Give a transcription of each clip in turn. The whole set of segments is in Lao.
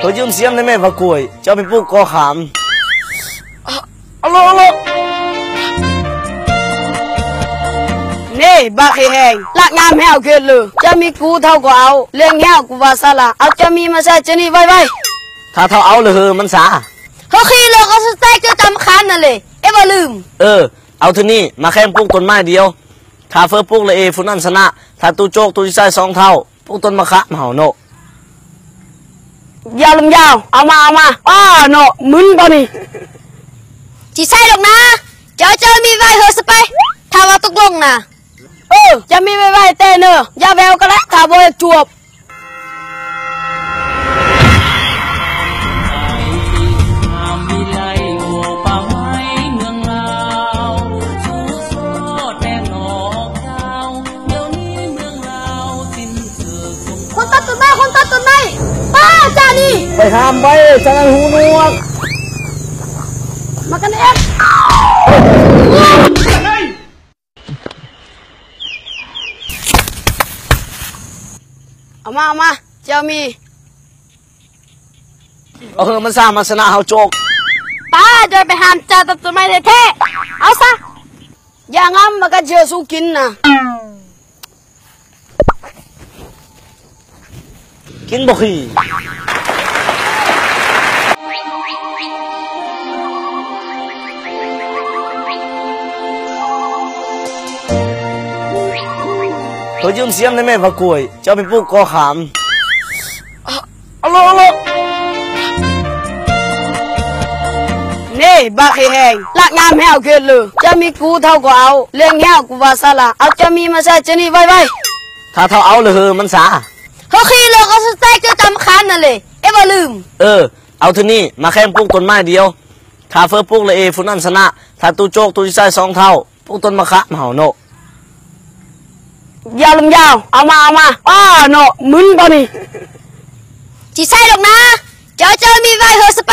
ຂໍຢືມສຽມໄດ້ແມ່ ບັກກ້ວຍ ເຈົ້າໄປປູກກໍຂາມ. ເອົາໂລດ ເອົາໂລດ. ເນ່ ບັກແຫ້ງໆ ລາກງາມແຫ້ວເກີນເລີ. ເຈົ້າມີກູເທົ່າກໍເອົາ ເລື່ອງແຫ້ວກູວ່າສາລະ. ເອົາເຈົ້າມີມາໃສ່ເຈົ້ານີ້ໄວໆ. ຖ້າເທົ່າເອົາລະເຮີມັນສາ ເຮີຂີ້ເລີກເອົາສະໄຕເກີດຕາມຄານນັ້ນເລີຍ ເອບໍ່ລືມ. ເອີ ເອົາເທື່ອນີ້ມາແຂ່ງປູກຕົ້ນໄມ້ດຽວ. ຖ້າເຟີປູກລະເອຜູ້ນັ້ນຊະນະ. ຖ້າຕູ້ໂຈກຕູ້ຊິໃສ່ສອງເທົ່າ ປູກຕົ້ນມະຂາມເຮົາເນາະ. ຢາວລຳຍາວ ເອົາມາ ເອົາມາ. ອ້າເນາະ ມຶນບໍ່ນີ້. ຊິໃສ່ດອກນາ ເຈົ້າ ເຈົ້າມີໄວ້ເຮີສະໄປ ຖ້າວ່າຕົກລົງນະ. ເອີ ເຈົ້າມີໄວໆແຕ່ເນີ ຢ່າແວ່ວກໍໄດ້ ຖ້າບໍ່ຈວບ. ຄົນຕັດຕົ້ນໄມ້ ຄົນຕັດຕົ້ນໄມ້ ປ້າຈ້ານີ້ ໄປຫ້າມໄວ້ ຈັ່ງນັ້ນຫູໜວກ ມາກັນເອງ. ເອົາມາ ເອົາມາ ເຈົ້າມີ. ເອົາເຮີມັນສາມາຊະນະເຮົາໂຈກ. ປ້າ ຈະໄປຫ້າມເຈົ້າຕັດຕົ້ນໄມ້ແທ້ໆ ເອົາຊະ. ຢ່າງາມມາກັດເຊື້ອສູ່ກິນນະ. ກິນບໍ່ຂີ້. ຂໍຢືມສຽມໄດ້ແມ່ ບັກກ້ວຍ ເຈົ້າໄປປູກກໍຂາມ. ເອົາໂລດ ເອົາໂລດ. ເນ່ ບັກແຫ້ງໆ ລາກງາມແຫ້ວເກີນເລີ. ເຈົ້າມີກູເທົ່າກໍເອົາ ເລື່ອງແຫ້ວກູວ່າສາລະ. ເອົາເຈົ້າມີມາໃສ່ເຈົ້ານີ້ໄວໆ. ຖ້າເທົ່າເອົາລະເຮີມັນສາ ເຮີຂີ້ເລີກເອົາສະໄຕເກີດຕາມຄານນັ້ນເລີຍ ເອບໍ່ລືມ. ເອີ ເອົາເທື່ອນີ້ມາແຂ່ງປູກຕົ້ນໄມ້ດຽວ. ຖ້າເຟີປູກລະເອຜູ້ນັ້ນຊະນະ. ຖ້າຕູ້ໂຈກຕູ້ຊິໃສ່ສອງເທົ່າ ປູກຕົ້ນມະຂາມເຮົາເນາະ. ຢາວລຳຍາວ ເອົາມາ ເອົາມາ. ອ້າເນາະ ມຶນບໍ່ນີ້. ຊິໃສ່ດອກນາ ເຈົ້າ ເຈົ້າມີໄວ້ເຮີສະໄປ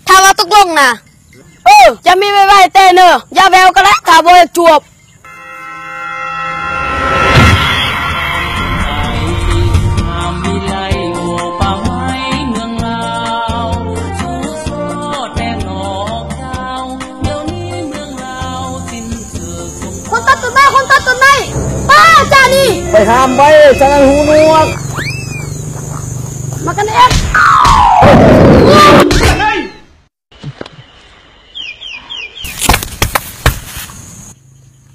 ຖ້າວ່າຕົກລົງນະ. ເອີ ເຈົ້າມີໄວ້ໆແຕ່ເນີ ຢ່າແວ່ວກໍໄດ້ ຖ້າບໍ່ຈວບ. ຄົນຕັດຕົ້ນໄມ້ ຄົນຕັດຕົ້ນໄມ້ ປ້າຈ້ານີ້ ໄປຫ້າມໄວ້ ຈັ່ງນັ້ນຫູໜວກ ມາກັນເອງ.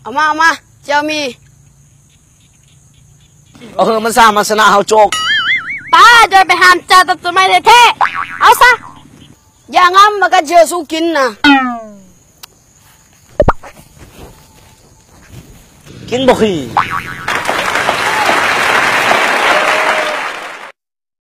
ເອົາມາ ເອົາມາ ເຈົ້າມີ. ເອົາເຮີມັນສາມາຊະນະເຮົາໂຈກ. ປ້າ ຈະໄປຫ້າມເຈົ້າຕັດຕົ້ນໄມ້ແທ້ໆ ເອົາຊະ. ຢ່າງາມມາກັດເຊື້ອສູ່ກິນນະ. ກິນບໍ່ຂີ້.